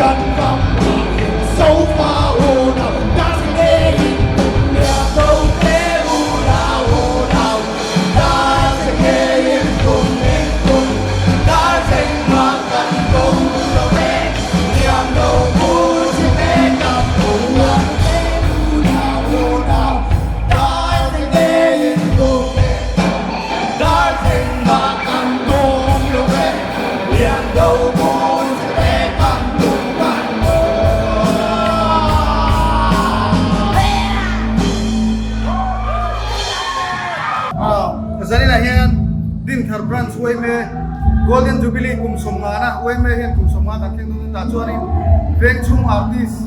Kan ram Zofa unau Darthing e in tum lian do te unau unau Darthing e in tum in tum Darthing mah kan bo lo e Lian do bu chi te kan unau te unau unau Darthing e in tum in tum Darthing mah kan tum lo e Lian do bu chi te kan tum kan Zaninah hian Dinthar Branch Uaime Golden Jubilee kum sawmngana Uaime hian kum sawmnga kan thleng dawn a tah chuanin vengchhung artist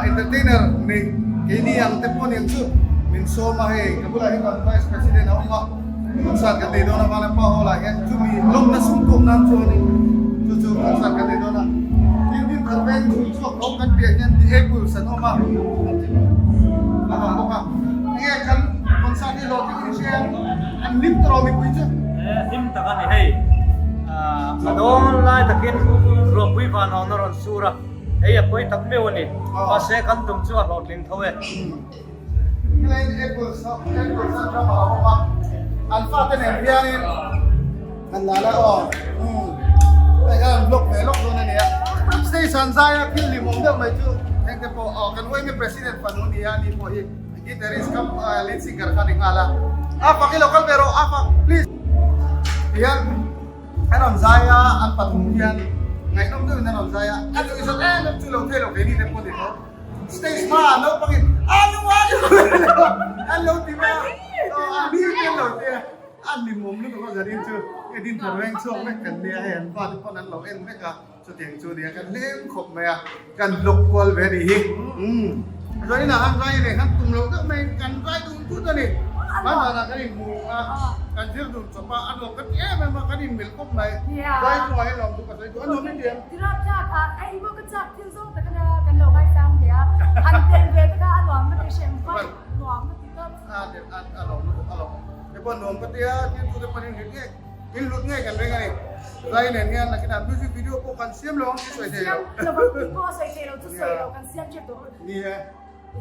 entertainer nei keini ang te pawh nen chu min sawm a hei ka bulah hian kan Vice President a awm a concert kan nei dawn a Vanapa Hall ah hian chumi lawmna sum tawk nan chuanin chu chu concert kan nei dawn a tin Dinthar veng chhung chhuak tawp kan piah hian The Apples an awm a a awm bawk a enge kan concert hi hlawhtling in hria an hlim tawh mipui chu. Hlim tak a ni hei a dawn lai takin ruahpui vanawng a rawn sur a hei a pawi tak meuh a ni mahse kan tum chu a hlawhtling tho e. Plain apples ho apples an ram a awm a an fate nen hianin an la la aw umm hei khan an block ve lawk dawn a nia stage an zai a thil lim awm deuh mai chu heng te pawh aw kan uaimi president fanu a ni a ni pawh hi guitarist kam lead singer kha a ni nghal a a fak i lo kal ve rawh a fak please tihian An rawn zai a, an pathum hian ngaihnawm deuhin an rawn zai a, a duh zawt em em chu lo thei lo keini te pawh ni tho. Stage hmaah naupangin a nu a nu an lo ti mai a, a ni te an lo ti a, a hlimawm lutuk a zanin chu hei Dinthar veng chhuak vek kan nia hei an fate pawn an lo en vek a, chutiang chu nia kan hlim khawp mai a, kan vlog kual ve a nih hi. Zaninah han zai leh han tum loh deuh mai kan zai dun tut a ni. Hmanah kan inhmu a, kan zir dun chawp a, a nuam ka ti em em a, kan inmilh khawp mai. Zai chungah hian lawmthu ka sawi duh a nuam in diam. Tirap thlak a, a engmaw ka chak thil zawng tak a nia, kan lo ngaisang hle a, han tel ve te kha a nuam ka ti hrem fai, nuam ka ti tawp. A tel a, a lawm lutuk a lawm. Hei pawh nuam ka ti a, thil tu te pawn in hrilh ngei. In lut ngei kan ring a ni. Zai nen hian nakinah music video pawh kan siam lo ang tih sawi thei lo. Siam lo ang tih pawh a sawi thei lo, chu sawi lo kan siam tep tawh. Ni e.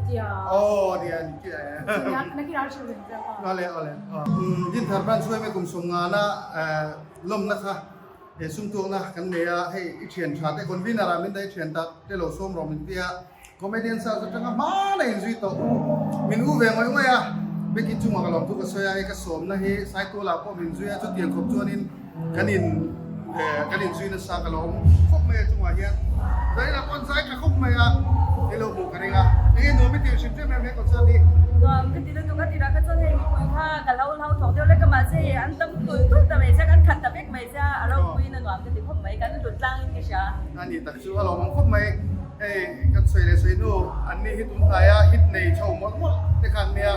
Tia. Aw nia ni tia e. Nakinah an hrilh reng reng a. Awle awle. Dinthar branch huai mai kum sawmngana lawmna kha he sumtuakna kan nei a, hei i thian tha te convener ah min daih thian tak te lo sawm rawh min ti a. Comedian search atanga hmana inzui tawh u min u ve ngawih ngawih a, Becky chungah ka lawmthu ka sawi a, hei ka sawmna hi Saituala pawh min zui a, chutiang khawp chuanin kan in kan inzui nasa ka lawm khawp mai a chungah hian Zaila pawn zai tha khawp mai a, hei lo hmuh ka ring a, enge nuam i tih hrim hrim em he concert hi? Nuam ka ti lutuk a tirah kha chuan hei mipui kha ka lo hlau thawk deuh lek a mahse hei an tam tulh tulh ta mai che a, kan khat ta vek mai che a, a ropuiin a nuam ka ti khawp mai, kan hlut tlangin ka hria. A ni tak chu a lawmawm khawp mai. Hei kan sawi leh sawi hnu an ni hi tunhnaia hit nei chho mawlh mawlh te khan nia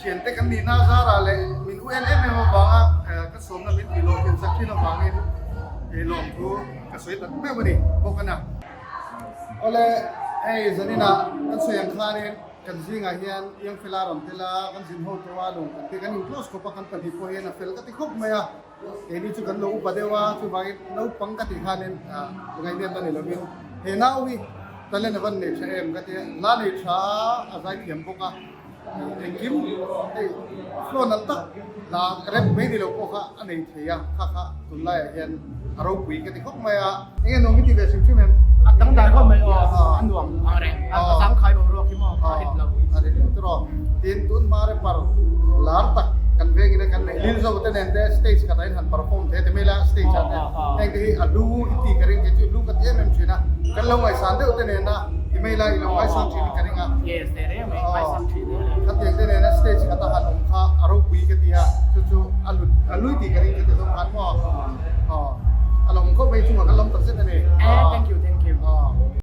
thiante kan nihna zarah leh min u en em em avanga ka sawmna min tih lawh thin sak thin avangin hei lawmthu ka sawi tak meuh a ni bawk a na. Awle hei zaninah kan sawi ang khanin kan zingah hian Iangfela rawn tel a, kan zin ho tawh a lawm kan ti kan in close khawp a kan pahnih pawh hian a fel ka ti khawp mai a. Keini chu kan lo upa deuh a, chuvangin naupang ka tih khanin ngaihnep a ni lovin he nau hi talent a van nei tha em ka ti a, la nei tha a, a zaithiam bawk a, engkim hei flow nalh tak la rep mai ni lo pawh kha a nei thei a, kha kha tunlaiah hian a ropui ka ti khawp mai a, enge nuam i ti ve hrim hrim em? A dangdai khawp mai aw, a nuam ang reng, a zangkhai boruak hi maw a rit lo. A rit lo tiraw. Tin, tun hma rapper lar tak kan vengin a kan neih Lilzo te nen te stage khatah in han perform thei a ti mai la stage ah te heng te hi a lu i ti ka ring kei chu lu ka ti em em thin a kan lo ngaihsan deuh te nena ti mai la i lo ngaisang thin in ka ring a Yes, te reng mai ngaisang thin e. Khatiang te nena stage khata han awm kha a ropui ka ti a chu chu a lut a lui tih ka ring ka ti zawng khan maw aw a lawm khawp mai chungah kan lawm tak zet a ni. Eh, thank you, thank you.